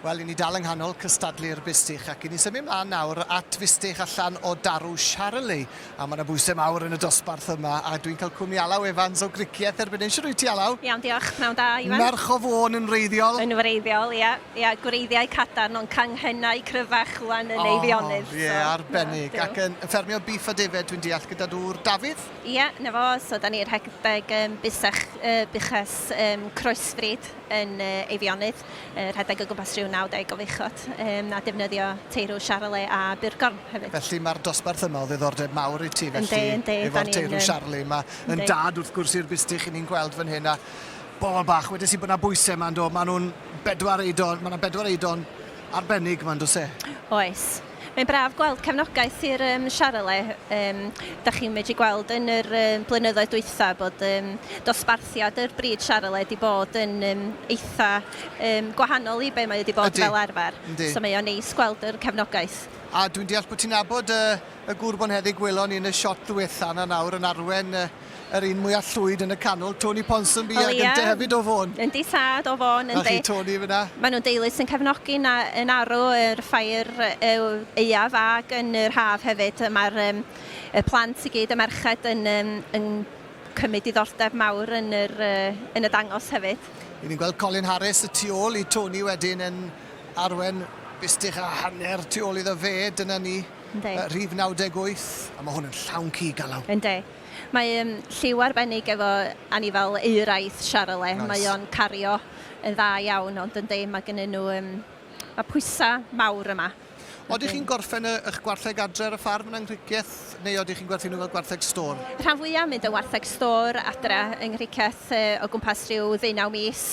Wel, i ni dal yng nghanol cystadlu'r bustych ac i ni symud mlaen nawr at fustych allan o darw Charolais. A mae yna bwysau mawr yn y dosbarth yma a dwi'n cael cwmni Alaw Evans o Gricieth erbyn hyn. Shwt wyt ti, Alaw? Iawn, diolch. Pnawn da, Ifan. Merch o Fôn yn wreiddiol. Yn wreiddiol, ia. Ia, gwreiddiau cadarn ond canghennau cryfach rwan yn Eifionydd. O, ie, arbennig. Ac yn ffermio bîff a defaid, dwi'n deall, gyda dŵr Dafydd? Ie, 'na fo. So, da ni'n rhedeg busech, buches croesfrid yn Eifionydd, rhedeg o gwmpas rhyw 90 o fuchod, a defnyddio teirw Charolais a Burgorn hefyd. Felly mae'r dosbarth yma o ddiddordeb mawr i ti, felly, yndi, yndi, efo'r teirw Charolais 'ma. Yn dad, wrth gwrs, i'r bustych 'y ni'n gweld fan hyn, a bobl bach, wedes i bod 'na bwysau 'ma, yndo? Maen nhw'n bedwar eidon, mae 'na bedwar eidon arbennig 'ma, yn does e? Oes. Mae'n braf gweld cefnogaeth i'r um, Charolais. Um, da chi'n medru gweld yn yr um, blynyddoedd dwytha bod um, dosbarthiad yr brid Charolais wedi bod yn um, eitha um, gwahanol i be mae wedi bod Ydy. fel arfer. Yndi. So mae o'n neis gweld yr cefnogaeth. A dwi'n deall bod ti'n nabod y, y gŵr bonheddig gwelon ni yn y siot ddiwetha yna nawr yn arwen y, yr un mwyaf llwyd yn y canol, Tony Ponsonby Wel, ag ia. ynte hefyd o Fôn. Yndi tad, o Fôn, 'Na yndi. chi Tony fyna. Maen nhw'n deulu sy'n cefnogi na, yn arw yr ffair aeaf ac yn yr haf hefyd. Mae'r um, y plant i gyd, y merched, yn, um, yn cymryd diddordeb mawr yn, yr, uh, yn y dangos hefyd. I ni'n gweld Colin Harris y tu ôl i Tony wedyn yn arwen bustych a hanner tu ôl iddo fe, dyna ni. Yndi. Rhif 98, a mae hwn yn llawn cig, Alaw. Yndi. Mae um, lliw arbennig efo anifail euraidd Charolais. Nice. Mae o'n cario yn dda iawn, ond yndi, mae gennyn nhw um, mae pwysau mawr yma. Odych chi'n gorffen y, eich gwartheg adre ar y ffarm yn Anghricieth, neu odych chi'n gwerthu nhw fel gwartheg stôr? Rhan fwyaf mynd yn wartheg stôr adre yng Nghricieth o gwmpas rhyw ddeunaw mis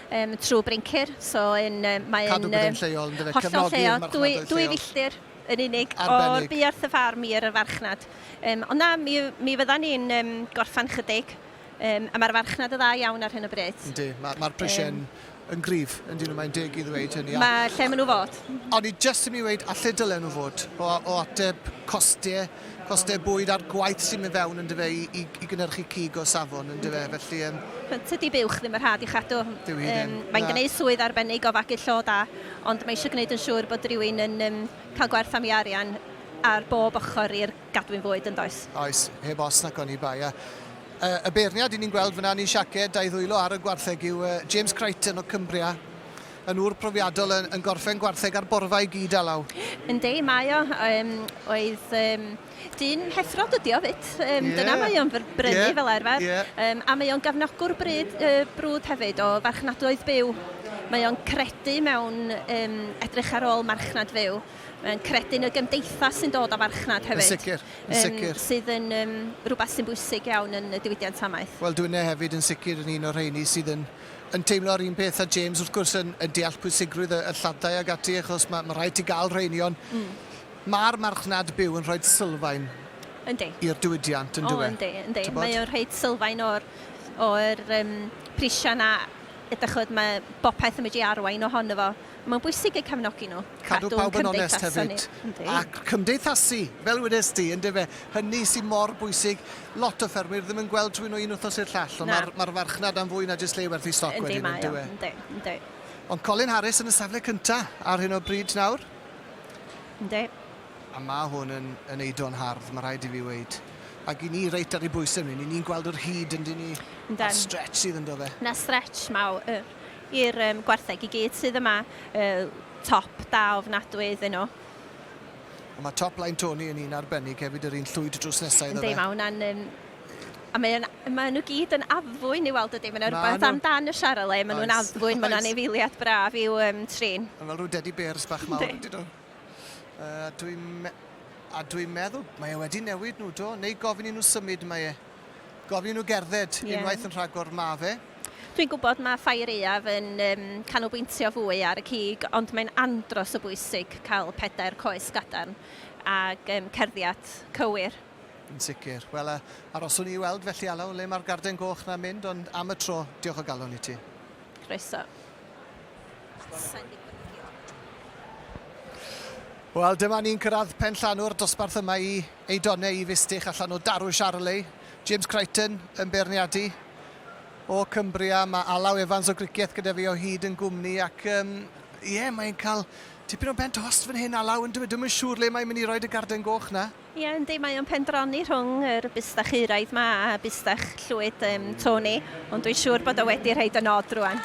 um, trwy Bryncir. So yn, mae'n Cadw gyda'n lleol, yndyfe? Hollol Cefnogi'r lleol, dwy, marchnadoedd dwy lleol. filltir yn unig o'r Arbennig. buarth y ffarm i'r farchnad. Um, ond na, mi, mi fydda ni'n um, gorffan chydig. Um, a mae'r farchnad yn dda iawn ar hyn o bryd. Yndi, mae'r ma prisiau'n um, yn gryf, yn dyn nhw, mae'n deg i ddweud hynny. Mae lle maen nhw fod. O'n i jyst yn mynd i weud, a lle dylen nhw fod, o, o ateb costiau, costau bwyd a'r gwaith sy'n mynd fewn yn dyfe i, i, i gynhyrchu cig o safon yn dyfe, felly... Um, Tydi buwch ddim yr rhad i chadw. Dyw hi ddim. Um, mae'n gwneud swydd arbennig o fagu llo da, Ond mae eisiau gwneud yn siŵr bod rhywun yn um, cael gwerth am ei arian ar bob ochr i'r gadwyn fwyd yn does? Oes, heb os nac oni bai. A, uh, y beirniad i ni'n gweld fyna ni'n siaced a'i ddwylo ar y gwartheg yw uh, James Crichton o Cumbria, yn ŵr profiadol yn, yn gorffen gwartheg ar borfa i gyd, Alaw. Yndi, mae o. Um, oedd um, Dyn heffrod ydi o 'fyd. Yym yeah. Dyna mae o'n brynu yeah. fel arfer. Yeah. Um, a mae o'n gefnogwr bryd, uh, brwd hefyd o farchnadoedd byw. Mae o'n credu mewn um, edrych ar ôl marchnad fyw. Mae'n credu yn y gymdeithas sy'n dod o farchnad hefyd. Yn sicr, yn sicr. Um, sydd yn um, rhywbeth sy'n bwysig iawn yn y diwydiant amaeth. Wel, dwi'n hefyd yn sicr yn un o'r rheini sydd yn, yn teimlo'r un peth â James, wrth gwrs, yn, yn deall pwysigrwydd y, y lladau ag ati, achos mae, mae rhaid ti gael rheini, ond mm. Mae'r marchnad byw yn rhoi sylfaen Yndi. i'r diwydiant, yn dyw O, e? yndi, yndi. Tibod? Mae o'n rhoi sylfaen o'r, o'r um, prisiau 'na. Dych ch'mod, mae bopeth yn mynd i arwain ohono fo. Mae'n bwysig eu cefnogi nhw. Cadw pawb yn onest hefyd. Yndi. Ac cymdeithasu, fel wedes di, yndyfe? Hynny sy'n mor bwysig. Lot o ffermwyr ddim yn gweld rhywun o un wythnos i'r llall, ond Na. mae'r ma farchnad am fwy na jyst lle i werthu stoc Yndi, wedyn, mae o. yndyw e? Yndi, yndi. Ond Colin Harris yn y safle cynta ar hyn o bryd nawr. Yndi. A mae hwn yn, yn eido'n hardd, mae rhaid i fi weud. Ac i ni reit ar ei bwysau ni, ni'n gweld yr hyd yn dyn ni, Yndan. a'r stretch sydd ynddo fe. Na stretch mawr i'r um, gwartheg i gyd sydd yma, uh, top da ofnadwy iddyn nhw. A mae top line Tony yn un arbennig hefyd, yr un llwyd drws nesaf iddo Yndi, fe. mae hwnna'n... Um, a mae, mae nhw gyd yn addfwyn i weld ydy. Mae'n rhywbeth amdan y Charolais, maen nhw'n addfwyn, maen nhw'n anifeiliad braf i'w um, trin. Mae'n fel rhyw teddy bears bach mawr, ydyn nhw. Uh, dwi'n a dwi'n meddwl, mae e wedi newid nhw, do? Neu gofyn i nhw symud mae e. Gofyn i nhw gerdded yeah. unwaith yn rhagor ma fe. Dwi'n gwybod mae Ffair Aeaf yn um, canolbwyntio fwy ar y cig, ond mae'n andros o bwysig cael pedair coes gadarn ac um, cerddiad cywir. Yn sicr. Wel, uh, aroswn i weld felly, Alaw, le mae'r garden goch na'n mynd, ond am y tro, diolch o galon i ti. Croeso. Wel, dyma ni'n cyrraedd pen llanw'r dosbarth yma i Eidonau i Fustych allan o Darw Charolais. James Crichton yn beirniadu o Cumbria. Mae Alaw Evans o Gricieth gyda fi o hyd yn gwmni ac um, ie, yeah, mae'n cael tipyn o ben tost fan hyn, Alaw, yn dweud, dwi'n yn siŵr le mae'n mynd i roed y garden goch na. Ie, yeah, yndi, mae o'n pendroni rhwng yr bustach euraidd ma a bustach llwyd um, Tony, ond dwi'n siŵr bod o wedi rhaid y nod rwan.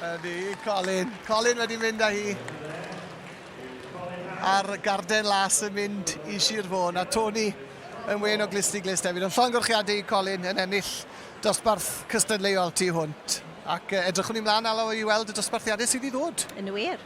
Ydy, Colin. Colin wedi mynd â hi a'r garden las yn mynd i Sir Fôn, a Tony yn wen o glust i glust hefyd. Ond llongyfarchiadau i Colin yn ennill dosbarth cystadleuol tu hwnt. Ac edrychwn ni mlaen, Alaw, i weld y dosbarthiadau sydd i ddod. Yn wir.